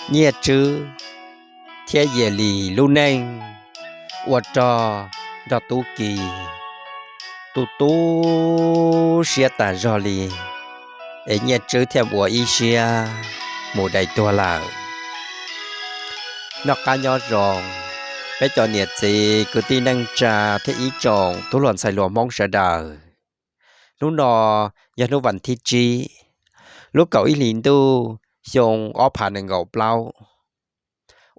Nyiaj Tswb thiab Yias Lis lub neej ua rog nrog Tub Kis, tu tu siab tas zog li, es Nyiaj Tswb thiaj ua ib siab mus dai tuag lawm. Noj qab nyob zoo, peb cov niam txiv kwv tij neej tsa thiab ib tsoom tub hluas ntxhais hluas Hmoob sawv daws. Hnub no yog hnub vas thib tsib, lub kaum ib hlis ntuj, xyoo ob phav nees nkaum plaub.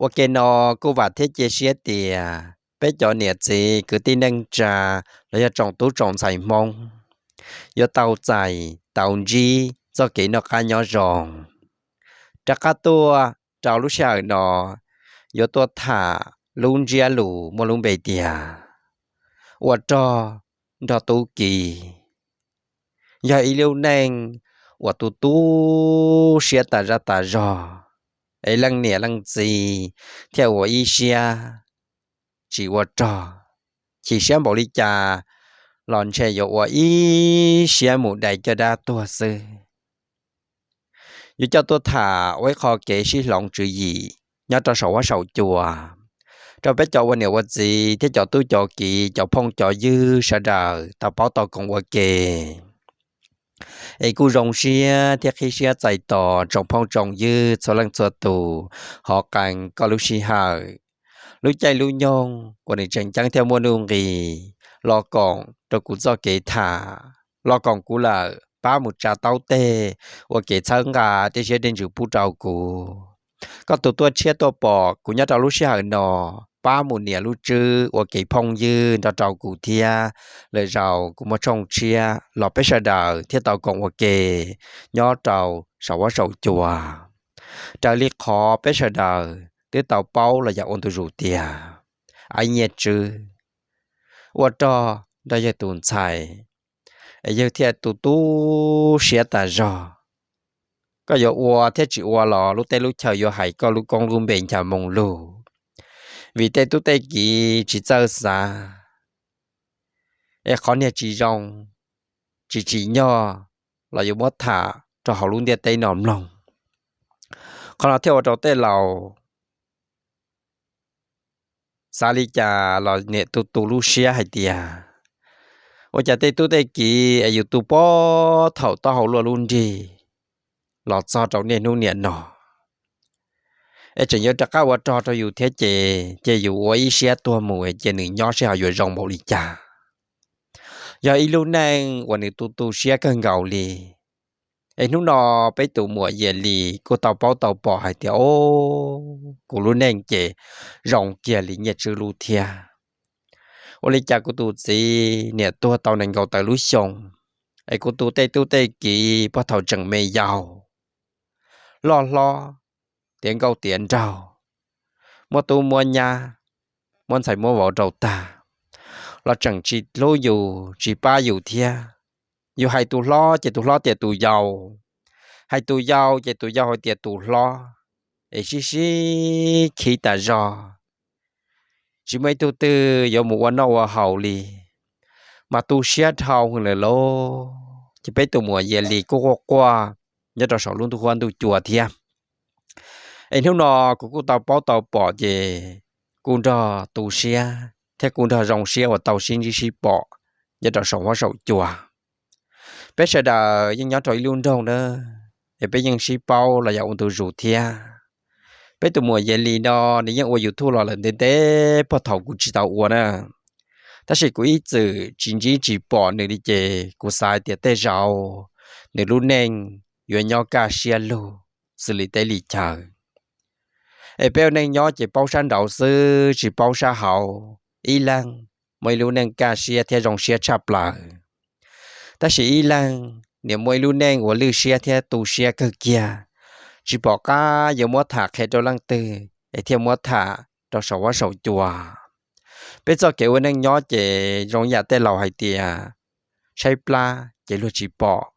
Ua ke no kuj vam thiab cia siab tias peb cov niam txiv kwv tij neej tsa los yog tsoom tub tsoom ntxhais Hmoob yuav tau txais tau ntsib txoj kev noj qab nyob zoo. Rov qab tuaj rau lub sij hawm no yuav tuaj tham lub ntsiab lus muaj lub npe tias ua rog nrog Tub Kis. Yog ib lub neej uas tu tu siab tas zaj tas zog, es leej niam leej txiv thiaj ua ib siab tsis ua rog, chim siab npaum li cas los ntshe yuav ua ib siab mus dai caj dab tuag xwb. Yuav coj tuaj tham ua ib qho kev sib hloov tswv yim nyob rau saum huab saum cua, rau peb cov ua niam ua txiv thiab cov tub cov kiv cov phooj cov ywg sawv daws tau paub tau koom ua ke. Es kuj zoo siab thiab qhib siab txais tos tsoom phooj tsoom ywg txhua leej txhua tus, hov qee koj lub sij hawm, lub caij lub nyoog uas nws tseem ceeb thiab muaj nuj nqis los koom rau kuv txoj kev tham, los koom kuv lawm pab mus tsa taub teg ua kev txhawb nqa tej siab dej ntsws pub rau kuv. Koj tus tuaj tshiab tuaj pom kuv nyob rau lub sij hawm no, pab mus nias lub tswb ua kev phooj ywg nrog rau kuv thiab. Lwm zaus kuv muaj tshooj tshiab los peb sawv daws thiaj tau koom ua ke nyob rau saum huab saum cua. Raws li qhov peb sawv daws twb tau paub los yog ua ntu zus tias, aib Nyiaj Tswb ua rog nrog yawg tus ntxhais, es yawg thiaj tu tu siab tas zog. Koj yuav ua thiab tsis ua los lub teb lub chaw yuav hais koj lub koob lub npe ncha moo lug, vim tej tub tej kiv tsis txawj xav, es qhov niag tsis zoo, tsis tsim nyog los yuav muab tham rau hauv lub ntiaj teb no mloog. Qhov no thiaj ua rau tej laus xav li cas los niam tu tu lub siab hais tias, ua cas tej tub tej kiv es yus tu puag thaum taub hau luaj lub nrig los txog rau niaj hnub niam no, es tseem yuav rov qab ua rog rau yus thiab ces, ces yus ua ib siab tuag mus es cia nws nyob seb ho yuav zoo npaum li cas. Yog ib lub neej uas nws tu tu siab kawg nkaus li. Es hnub no peb tus muam Yias Lis kuj tau paub tau pom hais tias, o, kuv lub neej ces zoo kiag li Nyiaj Tswb lub thiab. Ua li cas kuv tus txiv niam tuag tau nees nkaum tawm lub xyoo, es kuv tus tej tub tej kiv puag thaum tseem me yau, loj hlob, tiav nkauj tiav nraug, muab tub muab nyab, muab ntxhais muab vauv rau tag, los tseem tsis hlub yus tsis pab yus thiab. Yus hais tus hlob ces tus hlob tias tus yau, hais tus yau ces tus yau hais tias tus hlob, es sib sib khib tas zog, tsis muaj ib tug twg yuav mus ua noj ua haus li, mas tu siab dhau heev lawm lauj. Ces peb tus muam Yias Lis kuj quaj quaj nyob rau saum lub ntuj huab ntuj cua thiab. Es hnub no kuv kuj tau paub tau pom ces kuj nrog tu siab thiab kuj nrog zoo siab uas tau sib ntsib sib pom nyob rau saum huab saum cua. Peb sawv daws yeej nyob rau ib lub nroog na, es peb yeej sib paub los yog ua ntu zus thiab. Peb tus muam Yias Lis no nws yeej ua YouTube los lawm ntev ntev puag thaum kuv tsis tau ua na, tab sis kuv ib txwm tsis ntsib tsis pom nws li ces kuv xav hais tias tej zaum nws lub neej yuav nyob kaj siab lug xws li teb li chaw. Es peb ua neej nyob ces paub sab nraud xwb tsis paub sab hauv, ib leeg muaj ib lub neej kaj siab thiab zoo siab tshaj plaws, tab sis ib leeg niam muaj ib lub neej uas lwj siab thiab tu siab kawg kiag, tsis pom qab yuav muab tham qhia rau leej twg es thiaj muab tham rau saum huab saum cua. Peb txoj kev ua neej nyob ces zoo yam tej laus hais tias, tshaib plab ces luag tsis pom,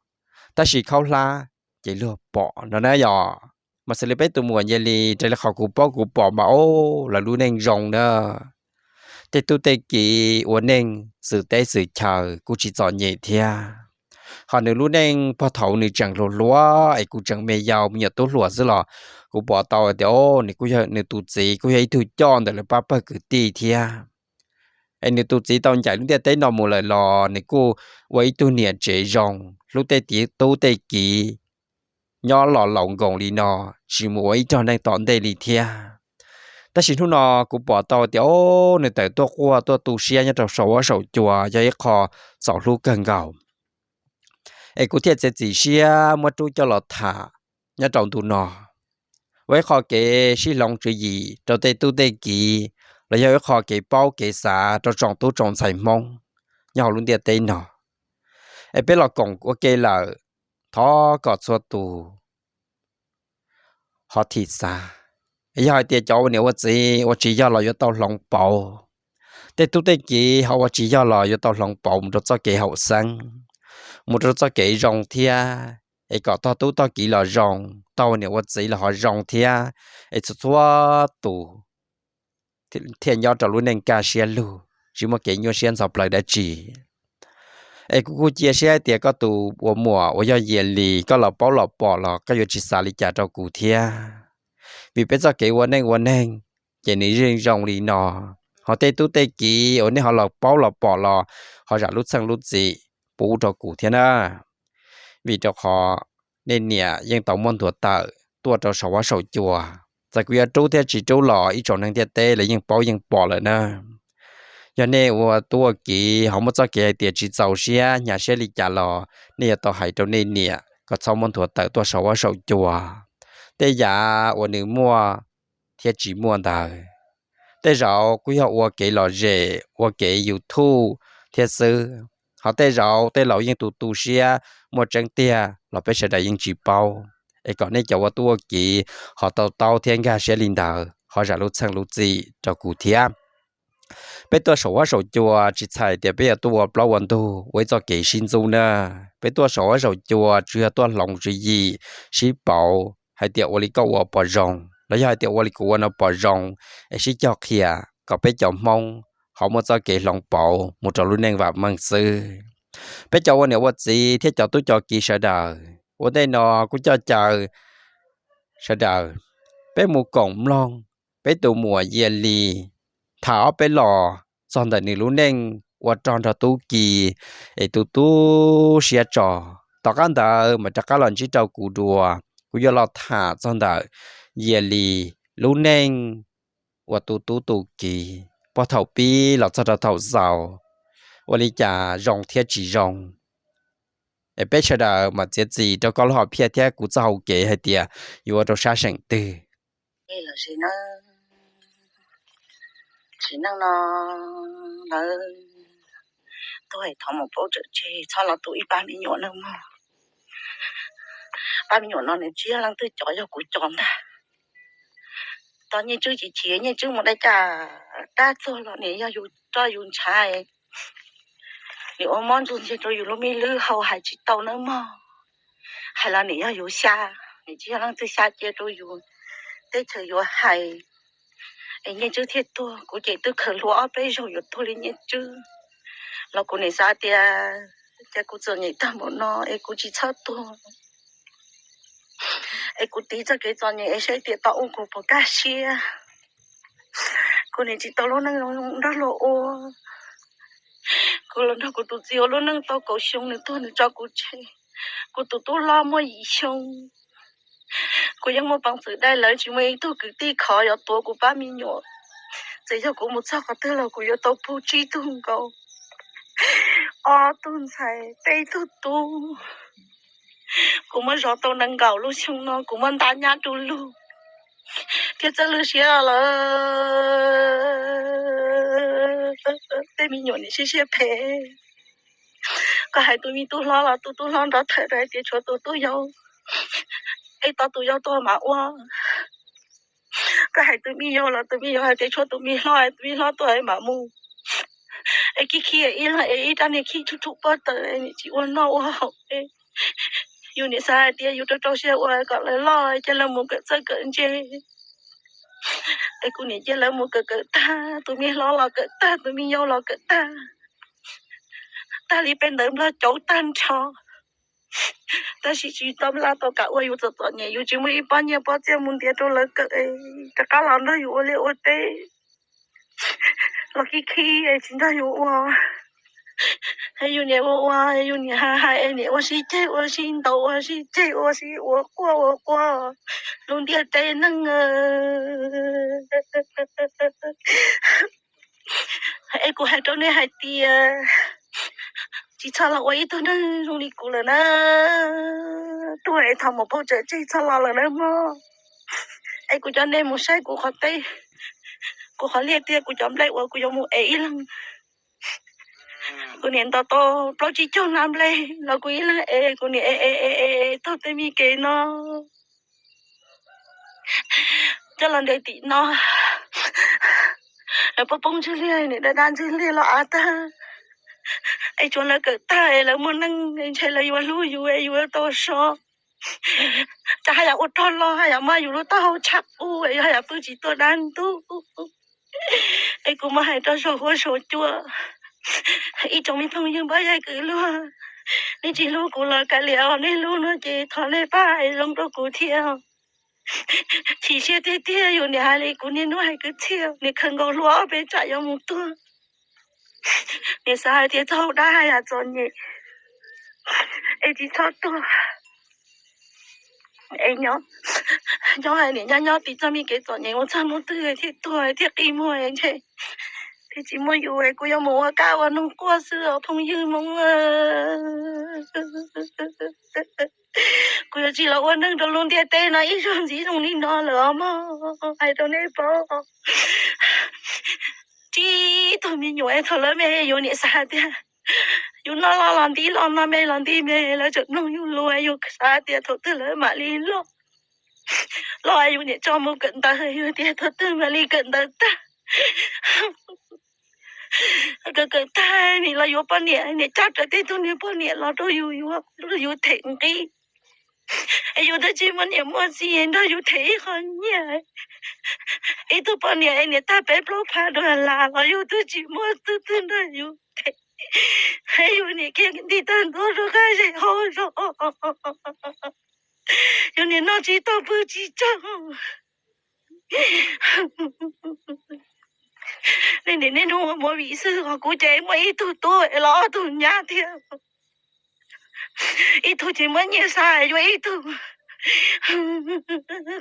tab sis khaub hlab ces luag pom no na yom. Mas xws li peb tus muam Yias Lis raws li qhov kuv paub kuv pom mas, o, lawv lub neej zoo na. Tej tub tej kiv ua neej xwm teb xwm chaw kuj tsis txom nyem thiab. Ho nws lub neej puag thaum nws tseem hluas hluas es kuv tseem me yau me nyuam tub hluas xwb los kuv pom tau tias, o, nws kuj yog, nws tus txiv kuj yog ib tug coj ntawm lawv pab pawg kwv tij thiab. Es nws tus txiv tau ncaim lub ntiaj teb no mus lawm los nws kuj ua ib tug niam tsev zoo, hlub tej tub tej kiv, nyob los laus nkoos li no, tsis mus ua ib rog neeg tom ntej li thiab. Tab sis hnub no kuv pom tau tias, o, nws tawm tuaj quaj tuaj tu siab nyob rau saum huab saum cua yog ib qho txaus hlub kawg nkaus. Es kuv thiaj txiav txim siab muab rub coj los tham nyob rau ntu no, ua ib qho kev sib hloov tswv yim rau tej tub tej kiv, los yog ib qho kev paub kev xav rau tsoom tub tsoom ntxhais Hmoob nyob hauv lub ntiaj teb no. Es peb los koom ua ke lawm, thov kom txhua tus ho thim xav. Yog hais tias cov ua niam ua txiv ua tsis yog los yuav tau hloov pauv. Tej tub tej kiv ho ua tsis yog los yuav tau hloov pauv mus rau txoj kev haum xeeb, mus rau txoj kev zoo thiab, es kom tog tub tog kiv los zoo, tog ua niam ua txiv los ho zoo thiab, es txhua txhua tus thiaj nyob rau lub neej kaj siab lug, tsis muaj kev nyuaj siab ntxhov plaws dab tsi. Es kuv kuj cia siab hais tias koj tus ua muam uas yog Yias Lis, koj los paub los pom los koj yuav tsis xav li cas rau kuv thiab. Vim peb txoj kev ua neej ua neeg ces nws yeej zoo li no, ho tej tub tej kiv uas nej ho los paub los pom los ho zam lub txheej lub txim pub rau kuv thiab na. Vim rau qhov nej niam yeej tau muab nthuav tawm tuaj rau saum huab saum cua. Txawm kuv yuav rub thiab tsis rub los ib tsoom neeg ntiaj teb lawv yeej paub yeej pom lawm na. Yog nej ua tub ua kiv ho muaj txoj kev hais tias tsis txaus siab hnyav siab li cas los nej yuav tau hais rau nej niam kom txhob muab nthuav tawm tuaj saum huab saum cua. Tej yam uas nws muaj thiab tsis muaj ntawd, tej zaum kuj yog ua kev lom zem ua kev YouTube thiab xwb, ho tej zaum tej laus yeej tu tu siab muaj tseeb tiag los peb sawv daws yeej tsis paub. Es kom nej cov ua tub ua kiv ho tau taub thiab nkag siab li ntawd ho zam lub txheej lub txim rau kuv thiab. Peb tuaj saum huab saum cua tsis txhais tias peb yuav tuaj ua plaub ua ntug ua ib txoj kev sib ntxub na. Peb tuaj saum huab saum cua tsuas yog tuaj hloov tswv yim, sib pauv hais tias ua li koj ua pom zoo los yog hais tias ua li kuv ua no pom zoo, es sib cog qhia kom peb cov Hmoob ho muaj txoj kev hloov pauv mus rau lub neej vam meej xwb. Peb cov ua niam ua txiv thiab cov tub cov kiv sawv daws ua ntej no kuj coj caw sawv daws, peb mus koom mloog peb tus muam Yias Lis tham ob peb los txog ntawm nws lub neej ua rog nrog tub ki, es tu tu siab tso. Tom qab ntawd mas rov qab los ntsib rau kuv dua, kuv yuav los tham txog ntawm Yias Lis lub neej uas tu tub tu kiv puag thaum pib los txog rau thaum xaus, ua li cas zoo thiab tsis zoo. Es peb sawv daws mam txiav txim rau koj lub hom phiaj thiab kuv txoj hau kev hais tias yuav ua rau sab seem twg. Tsim neej no lawv tuag thov mus paub tsawm tseg txhob los tu ib pab me nyuam nawb mog. Pab me nyuam no nws tsis yog leej twg cov, yog kuv cov ntag. Tos Nyiaj Tswb chim chim, Nyiaj Tswb mus dai caj dab txog los nim yog yus roj yus ntshav, nim ua mob ntsuj ntseg rau yus lub me lub hau hais tsis tau nawb mog. Hais los nim yog yus xya, nim tsis yog leej twg xya cia rau yus, teb chaws yuav hais. Es Nyiaj Tswb thiaj tuag, kuv ces twb khaws hlua ob peb zaug yuav tuag li Nyiaj Tswb, los kuv nim xav tias cas kuv txom nyem tag npaum no es kuv tsis txhob tuag, es kuv tiv txoj kev txom nyem es saib tias tau ua kuv puas kaj siab. Kuv nim tsis tau lub neej zoo nrog luag ua. Kuv los nrog kuv tus txiv ua lub neej tau kaum xyoo, nws tuag nws tso kuv tseg. Kuv tus tub hlob muaj yim xyoo. Kuv yeej muaj peev xwm dai lawv, tsis muaj ib tug kwv tij khov yuav tuav kuv pab me nyuam. Txawm yog kuv mus txog qhov twg los kuv yuav tau pug tsib tug nkauj, ob tug ntxhais, peb tug tub. Kuv muab zov tau nees nkaum lub xyoo no, kuv muab nta nyab rau lug thiab txawj lwj siab lawm. Tej me nyuam nim siab siab phem. Koj hais tus me tub hlob los tus tub hlob nrov thawm rau hais tias tshuav tus tub yau, es tos tus yau tuag mas ua. Koj hais tus me yau los tus me yau hais tias tshuav tus me hlob, tus me hlob tuag es mam mus. Es khib khib ib leeg es ib rab niag khib tsuj tsuj pob taws es nim tsis ua noj ua haus. Yus nim xav hais tias yus rau rau siab ua kom lawv loj, cia lawv mus kawm txawj kawm ntse. Es kuv nim cia lawv mus kawm kawm tag, tus me hlob los kawm tag, tus me yau los kawm tag, tag li peb ntawv Nplog cauv tag nrho. Tab sis tsis tau laj tau kam ua yus txom txom nyem, yus tsis muaj ib pob nyiaj pob txiaj mus ntiav rau lawv kawm, rov qab los nrog yus ua liaj ua teb los khib khib es tsis nrog yus ua. Yus niam ua ua, yus niam hais hais es niam ua sib ceg ua sib ntaus, ua sib ceg ua sib ua quaj ua quaj lub ntiaj teb neeg. Es kuv hais rau nej hais tias tsis txhob los ua ib tug neeg zoo li kuv lawm na. Tuag es thov mus phauj tsam tseg txhob los lawm na mog. Es kuv coj nej mus saib kuv qhov teb, kuv qhov liaj tiag, kuv cov nplej uas kuv yuav mus ev ib leeg. Kuv niam ntaus tau plaub tsib caug nab nplej los kuv ib leeg ev, kuv niam ev ev ev ev taug tej me kev no. Coj los nres tim no, lawv poob poob ntxwg liag, niam dab dab ntxwg liag los av tag. Es tsuas lawv kawm tag es lawv muaj neej, ntshe lawv yuav hlub yus es yus yuav tau so. Cas haj yam ua rog los haj yam muab yus lub taub hau tshaj qub es haj yam pw tsis tuaj dab ntub. Es kuv muab hais rau saum huab saum cua, ib tsoom me phooj ywg npawg yawg kwv luag, nej tsis hlub kuv los kav liam os, nej hlub no ces thov nej pab hais zoo rau kuv thiab. Chim siab tiag tiag, yus niam hais li kuv niaj hnub hais kwv txhiaj, niam khaws nkaus hlua ob peb tsam yuav mus tuag. Niam xav hais tias txog hauv dab haj yam txom nyem es tsis txhob tuag. Es nyob, nyob hais niam nyob nyob tim txoj me kev txom nyem mus txog hnub twg thiaj tuag thiaj qi muag ntshe. Thiaj tsis muaj yus es kuv yuav mus ua kab ua noog quaj xwb os phooj ywg Hmoob. Kuv yuav tsis los ua neeg rau lub ntiaj teb no ib zaug ntxiv zoo li no lawm os mog, hais rau nej paub. Tsis tug me nyuam es thaum lawv me yuav niam xav hais tias yus noj loj los nti loj, noj me los nti me, lawv tseem mloog yus lus, yus xav tias thaum twg lawv mam li loj. Loj yus niam tso mus kawm ntawv, yus tias thaum twg mam li kawm ntawv tag. Kawm kawm tag nim los yuav poj niam, niam coj rawv tej tug niag poj niam los rau yus yuav, yus them nqi. Es yus twb tsis muaj niam muaj txiv nrog yus them ib qho nyiaj. Ib tug poj niam es niam tag peb plaub phav dua las los yus twb tsis muaj twb twg nrog yus them. Es yus niam kiag nti tag ntua rau qab zem hauv zos. Yus niam noj tsis tau pw tsis tsaug. Nej niam nej hnub ua movie xwb, ho kuv ces muaj ib tug tub los ob tug nyab thiab. Ib tug ces muab nyiaj xa yuav ib tug.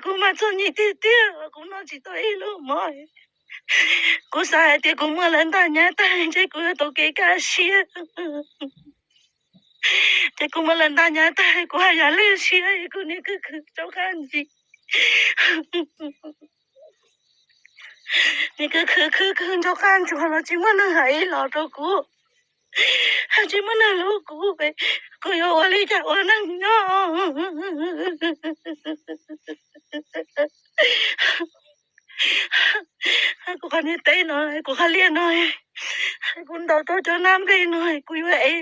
Kuv mas txom nyem tiag tiag, kuv noj tsis tau ib lub mov. Kuv xav hais tias kuv muaj lawv ntag nyab tag ntshe kuv yuav tau kev kaj siab. Ces kuv muaj lawv ntag nyab tag kuv haj yam lwj siab, kuv niag khwv khwv rau qab ntsis. Niag khwv khwv khwv khwv rau qab ntsuag los tsis muaj neeg hais ib los rau kuv, tsis muaj neeg hlub kuv, kuv yuav ua li cas ua neeg nyob. Kuv qhov niag teb no, kuv qhov liaj no, kuv ntaus tau cov nab nplej no, kuv yuav ev,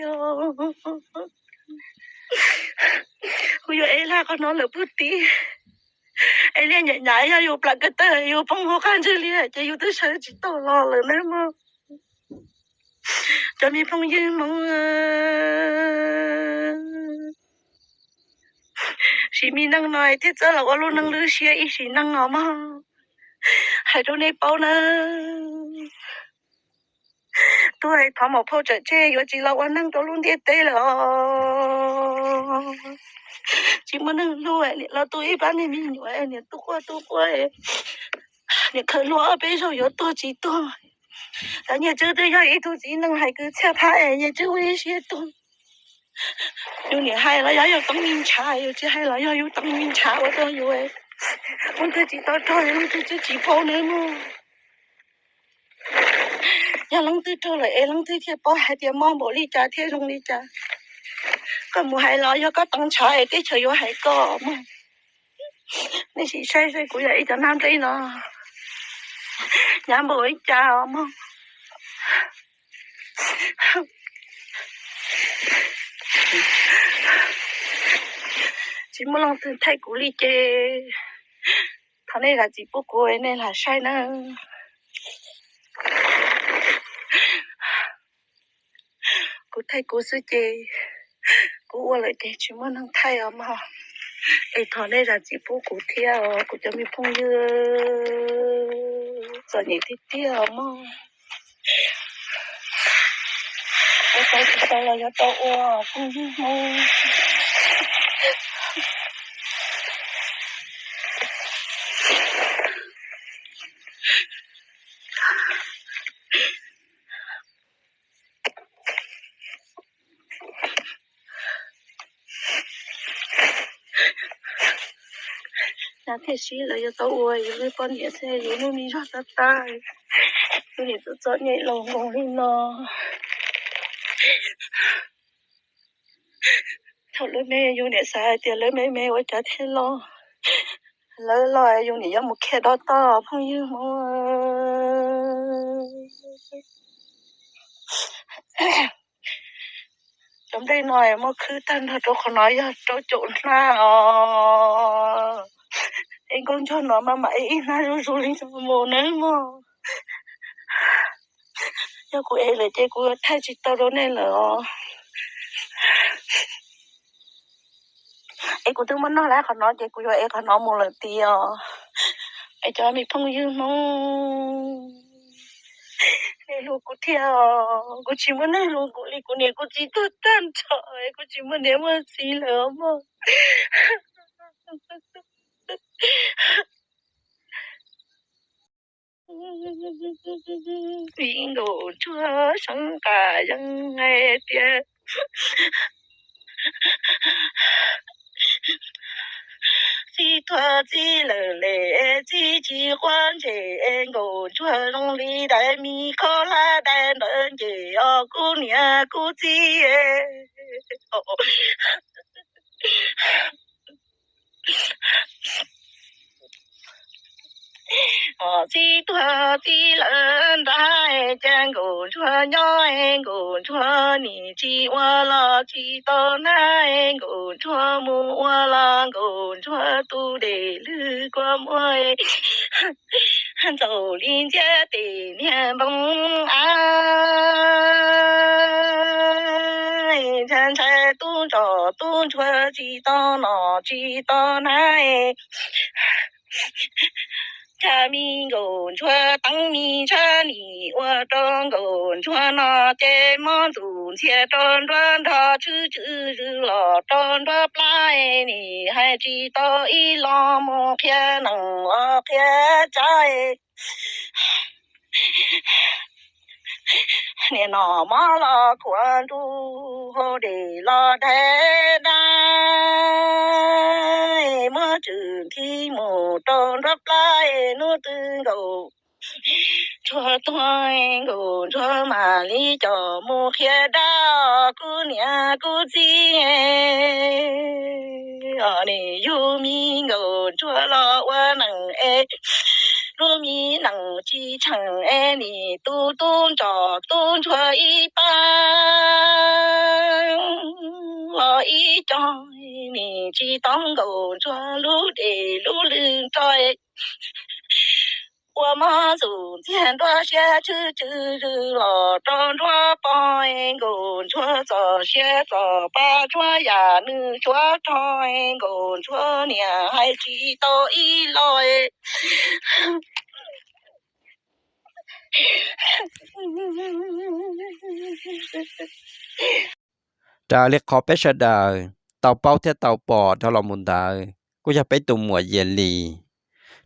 kuv yuav ev laj qhov no lawm puag tim. Es liaj nyam nyam yog yus plam ko taw yus poob hauv qab ntswg liaj ces yus twb sawv tsis tau los lawm nawb mog. Cov me phooj ywg Hmoob, sim me neej no thiaj txawj los ua lub neej lwj siab ib sim neej no mog. Hais rau nej paub nawb, tuag thov maum phauj tsam tseg yuav tsis los ua neeg rau lub ntiaj teb lawm os. Tsis muaj neeg hlub, niam los tu ib pab niag me nyuam, niam tu quaj tu quaj, niam khaws hlua ob peb zaug yuav tuag tsis tuag. Cov nyiaj tswb twb yog ib tug txiv neej hais kwv txhiaj phab es nyiaj tswb ua ib siab tuag. Yus niam hais los yog yus teev me ntshav, yus tsis hais los yog yus teev me ntshav ua rau yus leej twg tsis tau raug, yus leej twg twb tsis paub nawb mog. Yog leej twg raug lawm es leej twg thiaj paub hais tias mob npaum li cas thiab zoo li cas. Koj mus hais los yog koj teev ntshav es teb chaws yuav hais koj mog. Nej sim saib saib kuv yog ib cov nab nplej no hnyav npaum li cas os mog. Tsis muaj leej twg thaij kuv li ces thov nej zam txim pub kuv, nej lam saib nawb. Kuv thaij kuv xwb ces Kuv ua lawm ces tsis muaj neeg thaij os mog. Es thov nej zam txim pub kuv thiab os kuv cov me phooj ywg, txom nyem tiag tiag os mog. Ua tau tsis tau los yuav tau ua phooj ywg Hmoob. Cas thiaj sib los yuav tau ua yus li poj niam xwb, yus lub me zog tab tab, tus niam txom txom nyem los nkoos li no. Thaum lawv me yus niam xav hais tias lawv me me ua cas thiaj los, lawv los yus niam yuav mus khiav dob toj phooj ywg Hmoob. Cov nplej no muaj khwb tag nrho rau qhov no yog rau caum hnab os. Es nkauj ntsuag no mas mam ib hnab zuj zus li no mus nawb mog. Yog kuv ev lawm ces kuv yuav thaij tsis tau rau nej lawm os. Es kuv twb muab noj lawm qhov no ces kuv yuav ev qhov no mus lawm tiag os. Es cov me phooj ywg Hmoob, nej hlub kuv thiab os. Kuv tsis muaj neeg hlub kuv li, kuv niam kuv txiv tuag tag nrho, kuv tsis muaj niam muaj txiv lawm os mog. Txiv nkauj ntsuag seev qas yeeb hais tias, txiv tuag txiv lawm les txiv tsis quav ntsej, nkauj ntsuag zoo li daim me khaub hlab dai ntawd ces os kuv niam kuv txiv. Txiv tuag txiv lawm nrab, cas nkauj ntsuag nyob nkauj ntsuag nim tsis ua los tsis tau hnab, nkauj ntsuag mus ua los nkauj ntsuag tus dej lwg kua muag ntxaum li ntxiab tes niag npoo av. Ntshai ntshai tub ntsuag tub ntsuag tsis tau nom tsis tau hnab. Cas me nkauj ntsuag teeb me tshab nim ua rau nkauj ntsuag no ces mob ntxum ntxhias rau nruab nrog tshwm tswm zws los rau nruab plab, nim hais tsis tau ib los mus qhia nees los qhia tsav. Nim no mob los khuav ntuj, hau dej los dai dab, muab tswm nthi mus rau nruab plab, hnub twg nkauj ntsuag tuag, nkauj ntsuag mam li coj mus qhia dab, kuv niam kuv txiv. Nim yug me nkauj ntsuag los ua neej es, lub me neej tsis tsheej es nim tu tub ntsuag tub ntsuag ib pab los ib co, nim tsis tau nkauj ntsuag lub dej lub lwg rau, ua mob ntxum ntxiag nruab siab tshwm tswm zws los rau nruab pob, nkauj ntsuag txoj sia txoj pa tsuab yam nws tsuav rog, nkauj ntsuag niam hais tsis tau ib los. Raws li qhov peb sawv daws tau paub thiab tau pom dhau los mus ntawd kuj yog peb tus muam Yias Lis.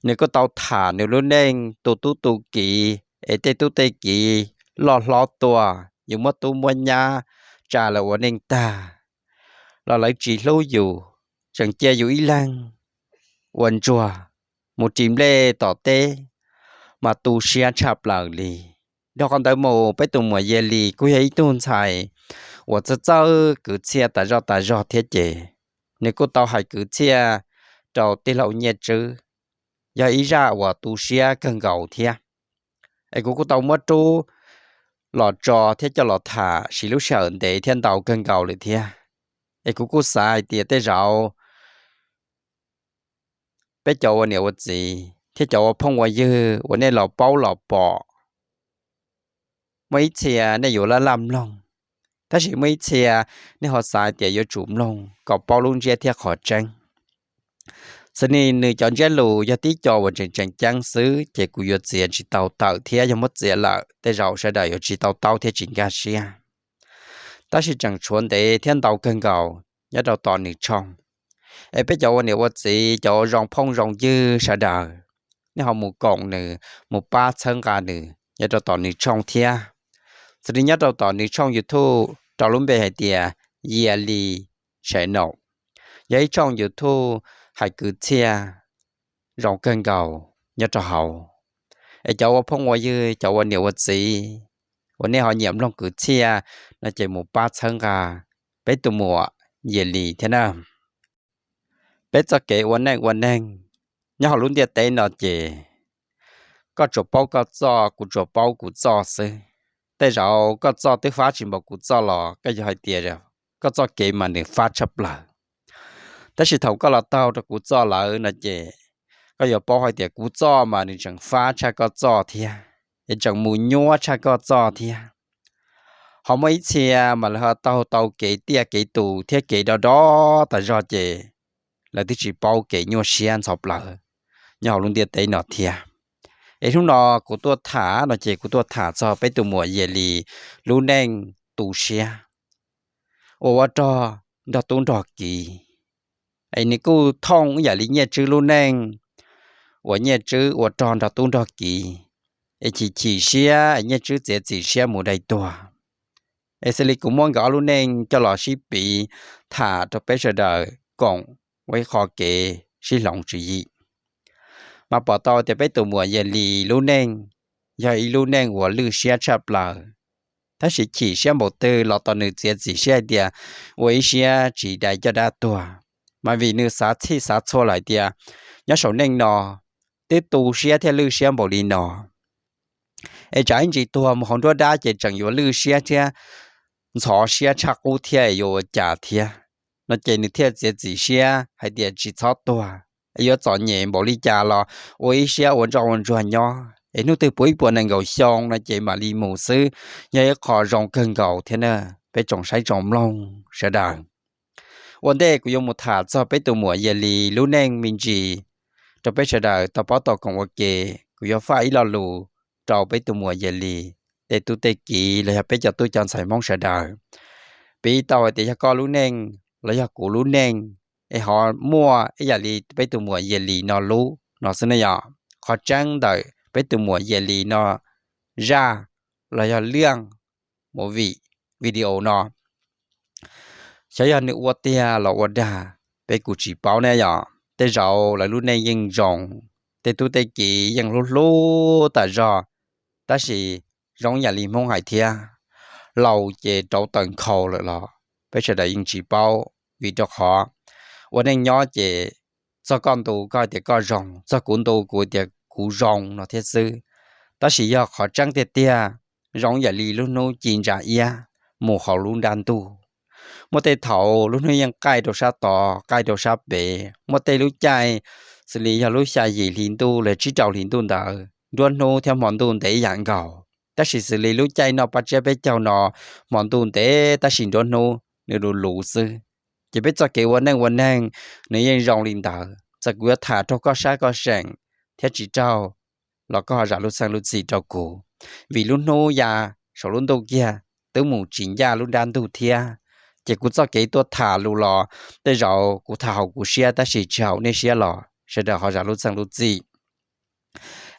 Nws kuj tau tham nws lub neej tu tub tu kiv es tej tub tej kiv loj hlob tuaj, yus muab tub muab nyab tsa lawv ua neej tag los lawv tsis hlub yus, tseem cia yus ib leeg ua ntsuag mus ris nplej tom teb mas tu siab tshaj plaws li. Dhau qhov ntawd mus peb tus muam Yias Lis kuj yog ib tug ntxhais uas txawj txawj kwv txhiaj tas zoj tas zog thiab ces nws kuj tau hais kwv txhiaj rau tij laug Nyiaj Tswb, yog ib zaj uas tu siab kawg nkaus thiab. Es kuv kuj tau muab rub los tso thiab coj los tham siv lub sij hawm ntev thiab ntau kawg nkaus lawm thiab. Es kuv kuj xav hais tias tej zaum peb cov ua niam ua txiv thiab cov ua phooj ua ywg uas nej los paub los pom, muaj ib txhia nej yuav laj laj mloog, Tab sis muaj ib txhia nej ho xav tias yuav tsum mloog kom paub lub ntsiab thiab qhov tseeb. Xws li nws cov ntsiab lus yog tib co uas tseem tseem ceeb xwb ces kuv yuav txiav tsis tau tawm thiab yog muab txiav lawm tej zaum sawv daws yuav tsis tau taub thiab tsis nkag siab. Tab sis tseem tshuav ntev thiab ntau kawg nkaus nyob rau tom nws tshooj. Es peb cov ua niam ua txiv, cov ua zoo phooj zoo ywg sawv daws, nej ho mus koom nws, mus pab txhawb nqa nws nyob rau tom nws tshooj thiab. Xws li nyob rau tom nws tshooj YouTube rau lub npe hais tias Yias Lis Channel, yog ib tshooj YouTube hais kwv txhiaj zoo kawg nkaus nyob rau hauv. Es cov ua phooj ua ywg, cov ua niam ua txiv uas nej ho nyiam mloog kwv txhiaj no ces mus pab txhawb nqa peb tus muam Yias Lis thiab na. Peb txoj kev ua neej ua neeg nyob hauv lub ntiaj teb no ces koj tsuas paub koj txoj, kuv tsuas paub kuv txoj xwb. Tej zaum koj txoj twb fab tsis npaum kuv txoj los koj yuav hais tias koj txoj kev mas nws fab tshaj plaws. Tab sis thaum koj los taug rau kuv txoj lawm no ces koj yuav paub hais tias kuv txoj mas nws tseem fab tshaj koj txoj thiab, es tseem mus nyuab tshaj koj txoj thiab. Ho muaj ib txhia mas lawv ho taug tau kev tiaj kev tus thiab kev do do tas zog ces lawv twb tsis paub kev nyuaj siab ntxhov plawv nyob hauv lub ntiaj teb no thiab. Es hnub no kuv tuaj tham no ces kuv tuaj tham txog peb tus muam Yias Lis lub neej tu siab uas ua rog nrog tub nrog kiv. Es nws kuj thooj ib yam li Nyiaj Tswb lub neej uas Nyiaj Tswb ua rog nrog tub nrog kiv, es chim chim siab es Nyiaj Tswb txiav txim siab mus dai tuag. Es xws li kuv muab nkawd ob lub neej coj los sib piv tham rau peb sawv daws koom ua ib qho kev sib hloov tswv yim, mas pom tau tias peb tus muam Yias Lis lub neej yog ib lub neej uas lwj siab tshaj plaws. Tab sis chim siab npaum twg los tos nws txiav txim siab hais tias ua ib siab tsis dai caj dab tuag, mas vim nws xav txhij xav txhua lawm hais tias nyob saum neej no twb tu siab thiab lwj siab npaum li no, es tsam ib ntsis tuag mus hauv nruab dab ces tseem yuav lwj siab thiab ntxhov siab tshaj qub thiab es yuav ua cas thiab, no ces nws thiaj txiav txim siab hais tias tsis txhob tuag, es yuav txom nyem npaum li cas los ua ib siab ua ntsoj ua ntsuag nyob, es hnub twg puv ib puas nees nkaum xyoo no ces mam li mus xwb, yog ib qho zoo kawg nkaus thiab na. Peb tsoom saib tsoom mloog sawv daws, ua ntej kuv yuav mus tham txog peb tus muam Yias Lis lub neej me ntsis rau peb sawv daws tau paub tau koom ua ke, kuv yuav faj ib lo lus rau peb tus muam Yias Lis tej tub tej kiv los yog peb cov tub cov ntxhais Hmoob sawv daws. Piv tau hais tias yog koj lub neej los yog kuv lub neej, es ho muaj ib yam li peb tus muam Yias Lis no lub no xwb ne yom. Qhov tseeb ntawm peb tus muam Yias Lis no zaj los yog liaj movie, video no, xyov yog nws ua tiag los ua dag, peb kuj tsis paub ne yom. Tej zaum lawv lub neej yeej zoo, tej tub tej kiv yeej hlub hlub tas zog, tab sis zoo yam li Hmoob hais thiab, laus ces rauv taws nkhaus lawm los peb sawv daws yeej tsis paub. Vim rau qhov ua neej nyob ces txog koj ntu koj tias koj zoo, txog kuv ntu kuv tias kuv zoo no thiab xwb. Tab sis yog qhov tseeb tiag tiag, zoo yam li lub hnub ci ntsa iab mus hauv lub nrab ntuj. Muaj tej thaum lub hnub yeej qaij rau sab tod qaij rau sab pem, muaj tej lub caij xws li yog lub xya yim hli ntuj los tsib rau hli ntuj ntawd nruab hnub thiab hmo ntuj ntev ib yam nkaus. Tab sis xws li lub caij noj paj tsiab peb caug no, hmo ntuj ntev tab sis nruab hnub nws luv luv xwb. Ces peb txoj kev ua neej ua neeg nws yeej zoo li ntawd, txawm kuv yuav tham raug koj sab koj seem thiab tsis raug los koj ho zam lub txheej lub txim rau kuv, vim lub hnub ya saum lub ntuj kiag twb mus tsis ncaj lub nrab ntug thiab. Ces kuv txoj kev tuaj tham lus los tej zaum kuv tham haum kuv siab tab sis tsis haum nej siab los sawv daws ho zam lub txheej lub txim.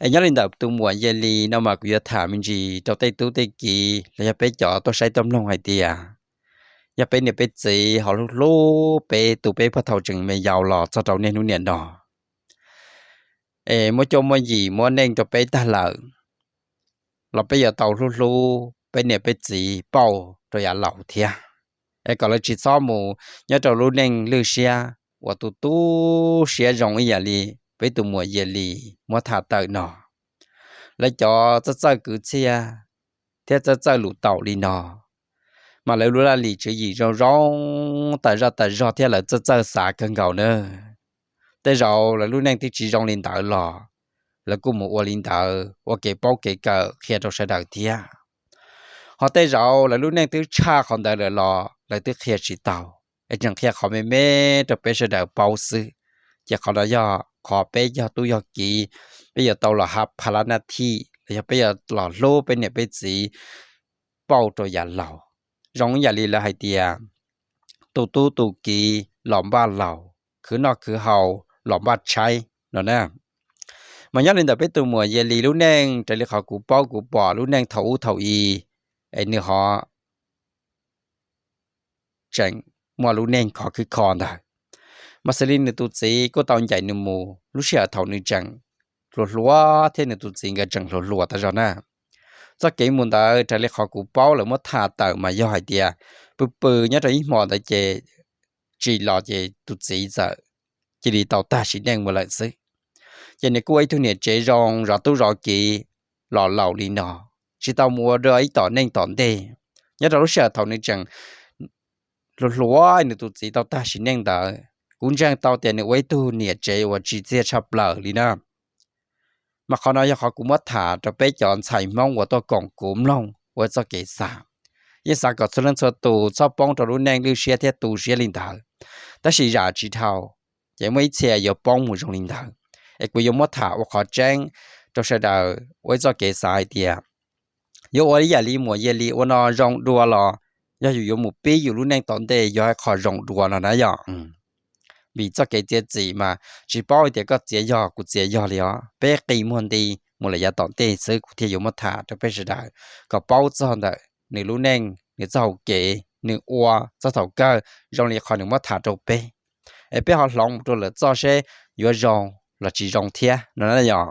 Es nyob li ntawm tus muam Yias Lis no mas kuv yuav tham me ntsis rau tej tub tej kiv los yog peb cov tuaj saib tuaj mloog hais tias yog peb niam peb txiv ho hlub hlub peb tu peb puag thaum tseem me yaus los txog rau niaj hnub niam no, es muab cuab muab yim muab neej rau peb tag lawm, los peb yuav tau hlub hlub peb niam peb txiv pauj rau yav laus thiab, es kom lawv tsis txhob mus nyob rau lub neej lwj siab uas tu tu siab zoo ib yam li peb tus muam Yias Lis muab tham tawm no. Lawv cov txawj txawj kwv txhiaj thiab txawj txawj lus taum li no, mas lawv lub laj lim tswv yim zoo zoo tas zaj tas zog thiab lawv txawj txawj xav kawg nkaus na. Tej zaum lawv lub neej twb tsis zoo li ntawd los lawv kuj mus ua li ntawd ua kev paub kev kawm qhia rau sawv daws thiab. Ho tej zaum lawv lub neej twb tshaj qhov ntawd lawm los lawv twb qhia tsis tau, es tseem qhia qhov me me rau peb sawv daws paub xwb. Ces qhov no yog qhov peb yog tub yog kiv, peb yuav tau los hav pha lab nab thij los yog peb yuav los hlub peb niam peb txiv pauj rau yav laus. Zoo ib yam li lawv hais tias, tus tub tus kiv los npaj laus, khwv noj khwv haus los npaj tshaib no na. Mas nyob li ntawm peb tus muam Yia Lis lub neej, raws li qhov kuv paub kuv pom lub neej thaum ub thaum i, es nws ho tseem muaj lub neej khov khwb kho ntawd. Mas xws li nws tus txiv kuj tau ncaim nws mus lub sij hawm thaum nws tseem hluas hluas thiab nws tus txiv nkawd tseem hluas hluas tas zog na. Txoj kev mus ntawd raws li qhov kuv paub lawv muab tham tawm mas yog hais tias pw pw nyob rau ib hmo ntawd ces tsim los ces tus txiv txawm cia li tau tag sim neej mus lawm xwb. Ces nws kuj ua ib tug niam tsev zoo zov tub zov kiv los laus li no, tsis tau mus ua dua ib tom neej tom ntej. Nyob rau lub sij hawm thaum nws tseem hluas hluas nws tus txiv tau tag sim neej ntawd, kuv ntseeg tau tias nws ua ib tug niam tsev uas tsim txiaj tshaj plaws li na. Mas qhov no yog qhov kuv muab tham rau peb cov ntxhais Hmoob uas tuaj koom kuv mloog ua txoj kev xav. Yeej xav kom txhua leej txhua tus txhob poob rau lub neej lwj siab thiab tu siab li ntawd, tab sis zam tsis dhau, ces muaj ib txhia yuav poob mus zoo li ntawd. Es kuv yuav muab tham ua qhov tseeb rau sawv daws ua ib txoj kev xav hais tias yuav ua ib yam li muam Yia Lis ua no zoo dua los yog yus yuav mus pib yus lub neej tom ntej yog ib qho zoo dua no na yom. Vim txoj kev txiav txim mas tsis paub hais tias koj txiav yog kuv txiav yog li os, peb qi muag nti mus lawm yav tom ntej xwb kuv thiaj yuav muab tham rau peb sawv daws kom paub txog ntawm nws lub neej, nws txoj hauv kev, nws ua txog thaum kawg zoo li qhov nws muab tham rau peb, es peb ho hloov mus rau lawm txoj seb yuav zoo los tsis zoo thiab no na yom.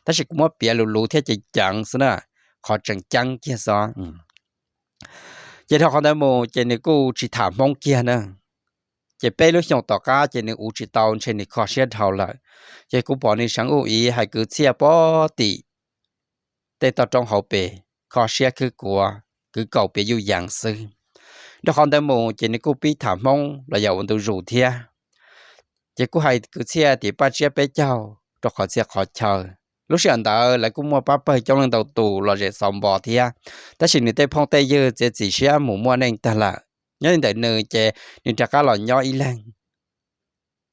Tab sis kuv muab piav luv luv thiab ceev ceev xwb na, qhov tseem ceeb kiag xwb. Ces dhau qhov ntawd mus ces nws kuj tsis tham Hmoob kiag na. Ces peb lub xyoos tom qab ces nws uv tsis tau ntshe nws kho siab dhau lawm. Ces kuv pom nws seev ub ib hais kwv txhiaj pov tim tej toj roob hauv pes, kho siab khwb kuav, kwv kaus piav yuj yees xwb. Dhau qhov ntawd mus ces nws kuj pib tham Hmoob los yog ua ntu zus thiab. Ces kuj hais kwv txhiaj tim Paj Tsiab peb caug rau qhov txhia qhov chaw. Lub sij hawm ntawd lawv kuj muaj pab pawg coob leej ntau tus los zem xauv npo thiab, tab sis nws tej phooj tej ywg txiav txim siab mus muaj neej tag lawm. Nyob li ntawm nws ces nws rov qab los nyob ib leeg.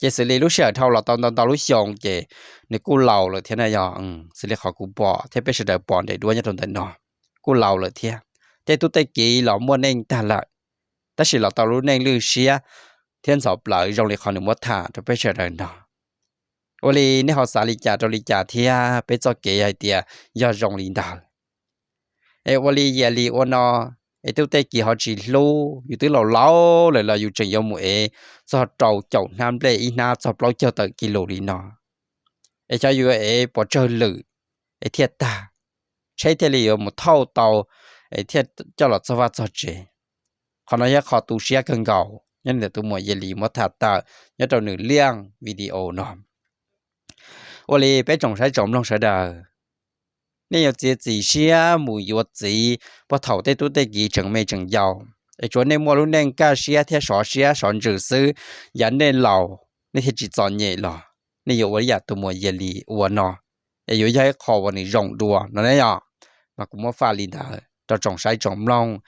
Ces xws li lub sij hawm dhau los tau ntau ntau lub xyoo ces nws kuj laus lawm thiab na yog, xws li qhov kuv pom thiab peb sawv daws pom nres duab nyob rau ntawm no, kuj laus lawm thiab. Tej tub tej kiv los muaj neej tag lawm, tab sis los tau lub neej lwj siab thiab ntxhov plawv zoo li qhov nws muab tham rau peb sawv daws no. Ua li nej ho xav li cas rau li cas thiab peb txoj kev hais tias yog zoo li ntawd? Es ua li Yia Lis ua no, es tub tej kiv ho tsis hlub, yus twb laus laus lawm los yus tseem yuav mus ev txog rau caum hnab nplej ib hnab txog plaub caug tawm kis lus li no, es xyov yuav ev pov tsawg lwm es thiaj tag, tsheb thiaj li yuav mus thauj tau es thiaj coj los txog vaj txog tsev. Qhov no yog qhov tu siab kawg nkaus nyob ntawm tus muam Yia Lis muab tham tawm nyob rau nws liaj video no. Ua li peb tsoom saib tsoom mloog sawv daws, nej yuav txiav txim siab mus yuav txiv puag thaum tej tub tej kiv tseem me tseem yau, es tsuav nej muaj lub neej kaj siab thiab sov siab sov ntsws xwb, yav nej laus nej thiaj tsis txom nyem los nej yuav ua ib yam tus muam Yia Lis ua no, es yuav yog ib qho uas nws zoo dua no ne yom. Mas kuv muab faj li ntawd rau tsoom saib tsoom mloog,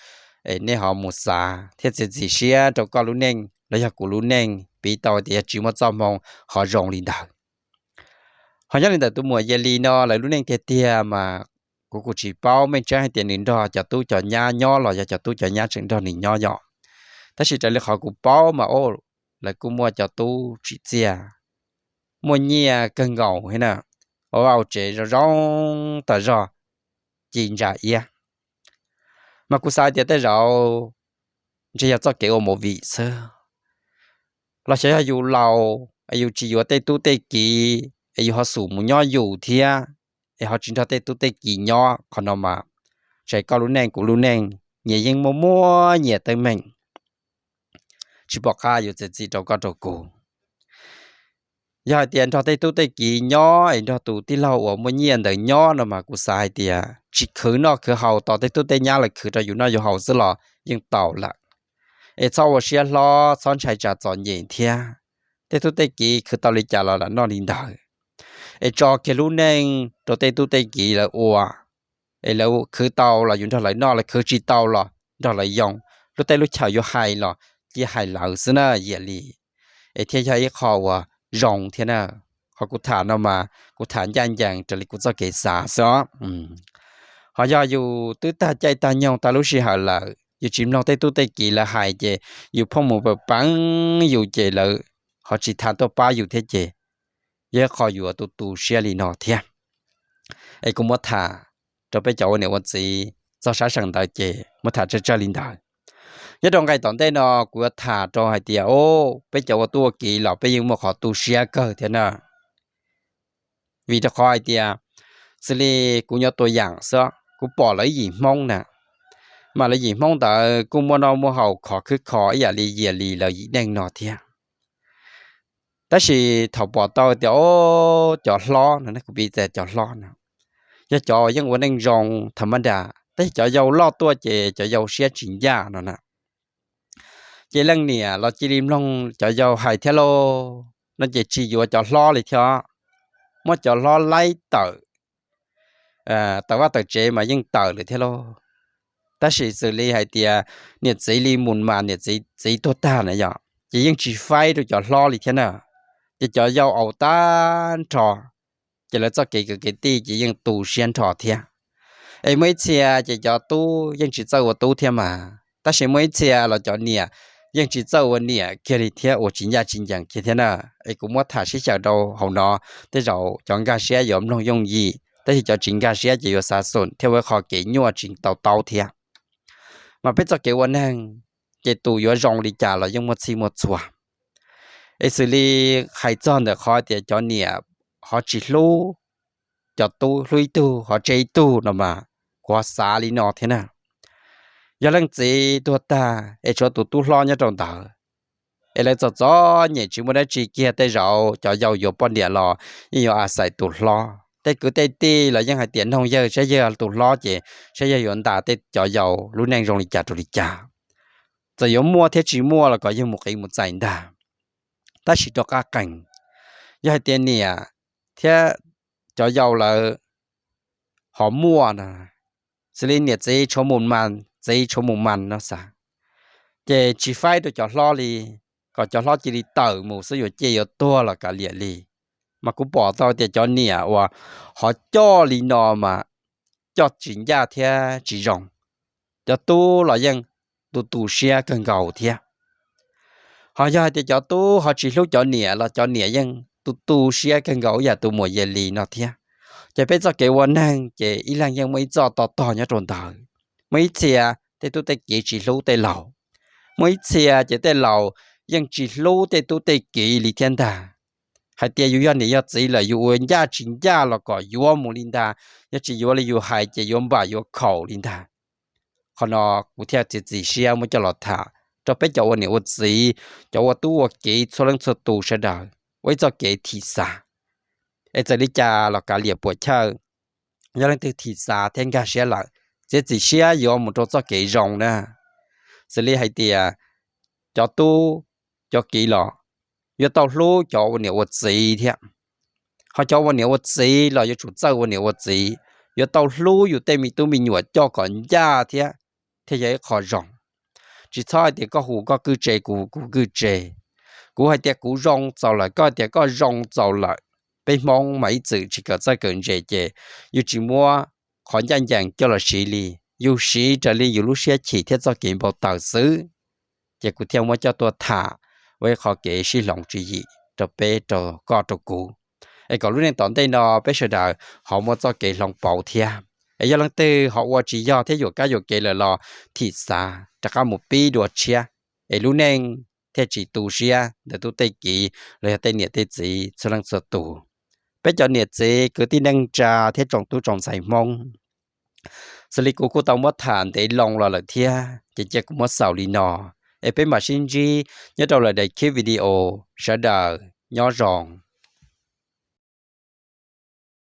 es nej ho mus xav thiab txiav txim siab rau koj lub neej los yog kuv lub neej, piv tau tias yog tsis muaj txoj hmoo ho zoo li ntawd. Ho nyob li ntawm tus muam Yia Lis no lawv lub neej tiag tiag mas kuv kuj tsis paub meej tseeb hais tias nws nrog cov tub cov nyab nyob los yog cov tub cov nyab tseem nrog nws nyob yom. Tab sis raws li qhov kuv paub mas o, lawv kuj muaj cov tub tsim txiaj, muaj nyiaj kawg nkaus thiab na, ua vaj ua tsev zoo zoo tas zog, ci ntsa iab. Mas kuv xav tias tej zaum ntshe yog txoj kev ua movie xwb, los xyov yog yus laus es yus tsis yuav tej tub tej kiv es yus ho xum mus nyob yus thiab, es ho tsis nrog tej tub tej kiv nyob. Qhov no mas tsis hais koj lub neej kuv lub neej, nyias yeej muaj muaj nyias teeb meem, tsis pom qab yuav txiav txim rau koj rau kuv. Yog hais tias nrog tej tub tej kiv nyob es nrog tus tij laug uas muaj nyiaj ntawd nyob no mas kuv xav hais tias tsis khwv noj khwv haus, tos tej tub tej nyab lawv khwv rau yus noj yus haus xwb los yeej tau lawm. Es txhob ua siab hlob, txhob ntshai tsam txom nyem thiab. Tej tub tej kiv khwv tau li cas los lam noj li ntawd. Es tso kiag lub neej rau tej tub tej kiv lawv ua, Es lawv khwv tau los yus nrog lawv noj, lawv khwv tsis tau los nrog lawv yoo, lub teb lub chaw yuav hais los cia hais lawv xwb na, yiam li. Es thiaj yog ib qho uas zoo thiab na. Qhov kuv tham no mas kuv tham ncaj ncees raws li kuv txoj kev xav xwb os. Ho yog yus twb tag caij tag nyoog tag lub sij hawm lawm, yus tsis mloog tej tub tej kiv lawv hais ces yus phooj mus pam peev yus ces lawv ho tsis tham tuaj pab yus thiab ces yog ib qho yuav tu tu siab li no thiab. Es kuv muab tham rau peb cov ua niam ua txiv txog sab seem ntawd ces muab tham tsawg tsawg li ntawd. Nyob rau nqe tom ntej no kuv yuav tham rau hais tias, o, peb cov ua tub ua kiv los peb yeej muaj qhov tu siab kawg thiab na. Vim rau qhov hais tias, xws li kuv nyuam tua yaam xwb, kuv pom lawv yim Hmoob na, mas lawv yim Hmoob ntawd kuj muaj noj muaj haus khov khwb kho ib yam li yias li lawv yim neej no thiab. Tab sis thaum pom tau tias, o, cov hlob no, kuv piv txwv cov hlob no, yog cov yeej ua neej zoo tham ma nras, tab sis cov yau loj tuaj ces cov yau siab tsis ncaj no na. Ces leej niam los cia li mloog cov yau hais thiab lauj, no ces tsis yuav cov hlob li thiab. Muab cov hlob laib tawm, tawm vaj tawm tsev mas yeej tawm lawm thiab lauj. Tab sis xws li hais tias niam txiv li mus mas niam txiv tuag tag na yom, ces yeej tsis faib rau cov hlob li thiab na. Ces cov yau aus tag nrho, ces lawv txoj kev kwv kev tij ces yeej tu siab nrho thiab. Es muaj ib txhia ces cov tub yeej tsis txawj ua tub thiab mas, tab sis muaj ib txhia los cov niam yeej tsis txawj ua niam kiag li thiab, ua tsis ncaj tsis ncees kiag thiab na. Es kuv muab tham sib xyaw rau hauv no, tej zaum cov nkag siab yuav mloog yooj yim, tab sis cov tsis nkag siab ces yuav xav xum thiab ua ib qho kev nyuaj tsis tau taub thiab. Mas peb txoj kev ua neeg, ces tus yuav zoo li cas los yeej muaj txhij muaj txhua. Es xws li hais txog ntawm qhov tias cov niam ho tsis hlub cov tub, hlub ib tug ho tseg ib tug no mas, kuv ho xav li no thiab na. Yog leej txiv tuag tag es tshuav tus tub hlob nyob rau ntawd, es lawv txom txom nyem tsis muaj dab tsi kiag, tej zaum cov yau yuav poj niam los yeej yuav a xais tus hlob. Tej kwv tej tij los yeej hais tias noog yawg saib yawg tus hlob ces saib yawg yuav ntas tej cov yau lub neej zoo li cas rau li cas. Txawm yuav muaj thiab tsis muaj los kom yawg mus qiv mus txais ntag. Tab sis rov qab qees, yog hais tias niam thiab cov yau lawv ho muaj no, xws li niam txiv tshuav mus mas, txiv tshuav mus mas no xav, ces tsis faib rau cov hlob li, kom cov hlob cia li tawm mus xwb, yuav ciaj yuav tuag los kav liam li. Mas kuv pom tau tias cov niam uas ho coj li no mas coj tsis ncaj thiab tsis zoo. Cov tub los yeej tu tu siab kawg nkaus thiab. Ho yog hais tias cov tub ho tsis hlub cov niam los cov niam yeej tu tu siab kawg nkaus ib yam tus muam Yia Lis no thiab. Ces peb txoj kev ua neeg ces ib leeg yeej muaj ib txoj to tog nyob rau ntawd. Muaj ib txhia tej tub tej kiv tsis hlub tej laus, muaj ib txhia ces tej laus yeej tsis hlub tej tub tej kiv li thiab ntag. Hais tias yus yog niam yog txiv lawm yus ua ncaj tsis ncaj los kom yuav mus li ntag, yog tsis yuav li yus hais ces yuav npam yuav khaum li ntag. Qhov no kuv thiaj txiav txim siab muab coj los tham rau peb cov ua niam ua txiv, cov ua tub ua kiv txhua leej txhua tus sawv daws ua ib txoj kev thim xav. Es txawm li cas los kav liam puam chawj, yog leej twg thim xav thiab nkag siab lawm, txiav txim siab yuav mus rau txoj kev zoo na. Xws li hais tias cov tub cov kiv los yuav tau hlub cov ua niam ua txiv thiab. Ho cov ua niam ua txiv los yuav tsum txawj ua niam ua txiv, yuav tau hlub yus tej me tub me nyuam coj kom ncaj thiab, thiaj yog ib qho zoo. Tsis txhob hais tias koj hu koj kwj tse, kuv hu kuv kwj tse, kuv hais tias kuv zoo txaus lawm, koj hais tias koj zoo txaus lawm. Peb Hmoob mas ib txwm tsis kawm txawj kawm ntse ces yus tsis muab qhov ncaj ncees coj los siv li, yus siv raws li yus lub siab chim thiab txoj kev npau taws xwb. Ces kuv thiaj muab coj tuaj tham ua ib qho kev sib hloov tswv yim rau peb rau koj rau kuv, es kom lub neej tom ntej no peb sawv daws ho muaj txoj kev hloov pauv thiab. Es yog leej twg ho ua tsis yog thiab yuam kab yuam kev lawm los thim xav rov qab mus pib dua tshiab, es lub neej thiaj tsis tu siab ntawm tub tej kiv los yog tej niam tej txiv txhua leej txhua tus. Peb cov niam txiv kwv tij neej tsa thiab tsoom tub tsoom ntxhais Hmoob, xws li kuv kuj tau muab tham ntev loo los lawm thiab, ces cia kuv muab xaus li no, es peb mam sib ntsib nyob rau lwm daim khib video. Sawv daws nyob zoo.